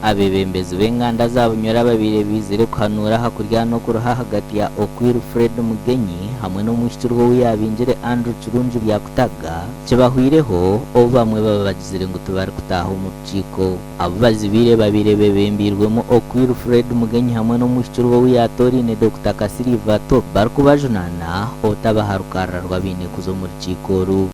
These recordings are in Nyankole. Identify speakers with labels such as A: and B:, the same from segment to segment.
A: Abeebembezi b'enganda za Bunyoro ababaire baizire kuhanuura aha kuryana okuruho ahagati ya Okwir Fred Mugenyi hamwe n'omwishiki ou yaabingire Andrew Kirungi Byakutaga kibahwireho obu bamwe baba bagizire ngu tibarikutaaha omu rukiiko. Abu bazibiire babaire bebembeirwemu Okwir Fred Mugenyi hamwe n'omwishiki ou yaatooraine Dokita Kasirye Ivato barikubajunaana obutabaha rukarara rw'abaine kuza omu rukiiko oru.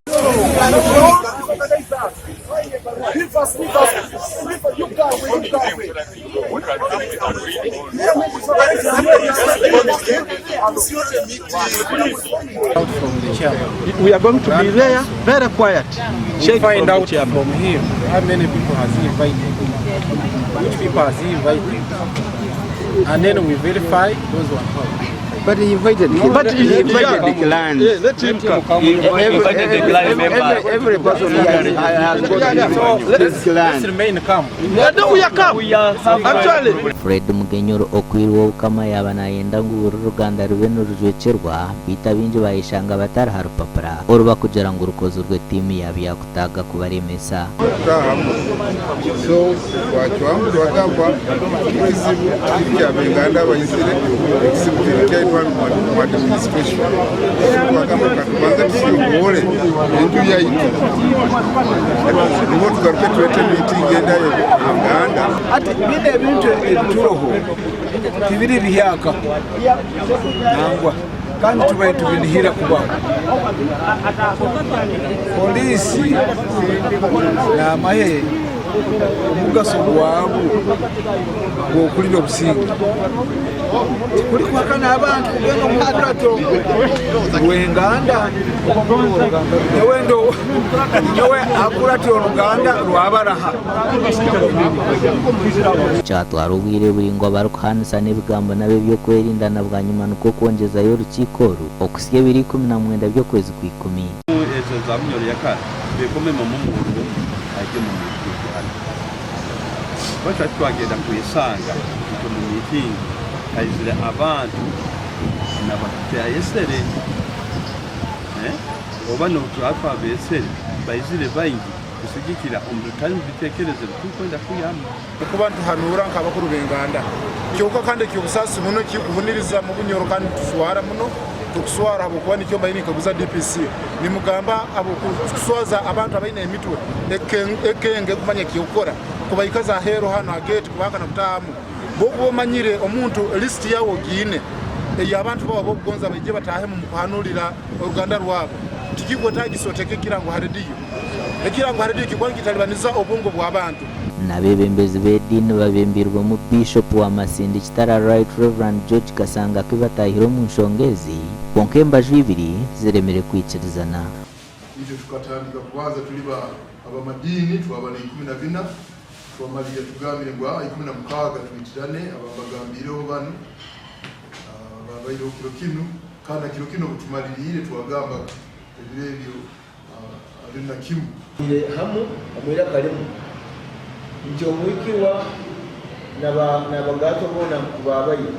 B: We are going to be there very quiet.
C: Check find out from him how many people has he invited, which people has he invited, and then we verify those one out.
D: But he invited him.
B: But
D: he invited the clans.
B: Yeah, let him come.
D: He every, every person he has got his,
C: So
D: his
C: let's,
D: clan.
C: let's remain calm.
B: Yeah, no, we are calm. Actually.
A: Fred Mugenyi Okwir W'Obukama yaaba nayenda ngu buri ruganda rube nirujwekyerwa beitu abaingi bayeshanga batari aha rupapura oru bakugira ngu rukozirwe tiimu ya Byakutaaga kubaremesa.
E: Kutaahamu. So twacwamu twagamba ekizibu tiri kya benganda abaizire, ekizibu kiri kyaitu hanu mu administration. So twagamba katubanze tusimbure enju yaitu nibwo tugaruke twete meeting enda y'enganda.
D: Hati binu ebintu ebituroho tibiri bihyaka nangwa kandi tubaire tubinihira kubaho. Poliisi n'amahe omugaso gwabo gw'okulinda obusinge tikuri kuhakana abantu kugenda omu mukurato rw'enganda. Nyowe ndo nyowe akuratira oruganda rw'abaraha.
A: Kyatwara obwire buraingwa barikuhaanisana ebigambo n'ab'eby'okwerinda na bwanyima nikwo kwongyezayo orukiiko oru okuhitsya ebiro 19 by'okwezi kw'ikumi.
F: Ezo za Bunyoro yakara bekomemu omurro aije omu meeting hanu. Kuba twagenda kwesanga itwe omu meeting haizire abantu nabatutayesere oba nobu twabesere baizire baingi kusigikira omu bitari bitekerezo ebi turikwenda kwihamu.
E: Okuba nituhanuura nk'abakuru b'enganda. Kyonka kandi eky'obusaasi muno ekirikuhuniriza mu Bunyoro kandi nituswara muno, tukuswara ahabw'okuba nikyo mbaire ninkaguza DPC nimugamba ahabw'okuswaza abantu abaine emitwe ekenge kumanya eky'okukora kubaikaza aheeru hanu aha geeti kubahakana kutaahamu. Bw'okuba omanyire omuntu lisiti yaawe ogiine ey'abantu baawe ab'okugonza baije bataahemu omu kuhanuurira oruganda rwabo, tikikwetaagisa oteeke ekirango ha rediyo. Ekirango ha rediyo kikuba nikitalibaniza obwongo bw'abantu.
A: N'abeebembezi b'ediini babembirwemu Biishopu wa Masindi Kitara Right Rev George Kasanga kibataahire omu nshonga ezi, kwonka embaju ibiri ziremire kwikirizana.
G: Itwe tukatandika kubanza tuli ba abamadiini twaba na 14 twamalirra tugambire ngu aa 16 twitirane aba mbagambiireho banu ababaireho kiro kinu kandi na kiro kinu obutumaliriire twagamba ebiro ebyo abiri na kimu.
H: Hamu omu iraka limu nti Omuhikirwa nabagatwa bona babaire,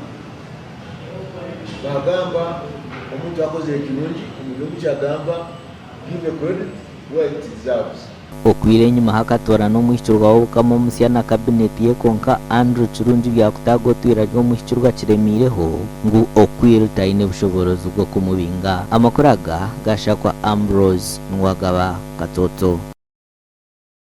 H: Bagamba omuntu akozire ekirungi, omurungi kyagamba, Give a credit where it deserves.
A: Okwira enyima hakatoorana omwihikirwa w'Obukama omusya na kabineti ye kwonka Andrew Kirungi Byakutaaga otwire ari omwihikirwa kiremiireho ngu Okwir taine bushoboorozi bw'okumubinga. Amakuru aga gashakwa Ambrose Nuwagaba Katoto.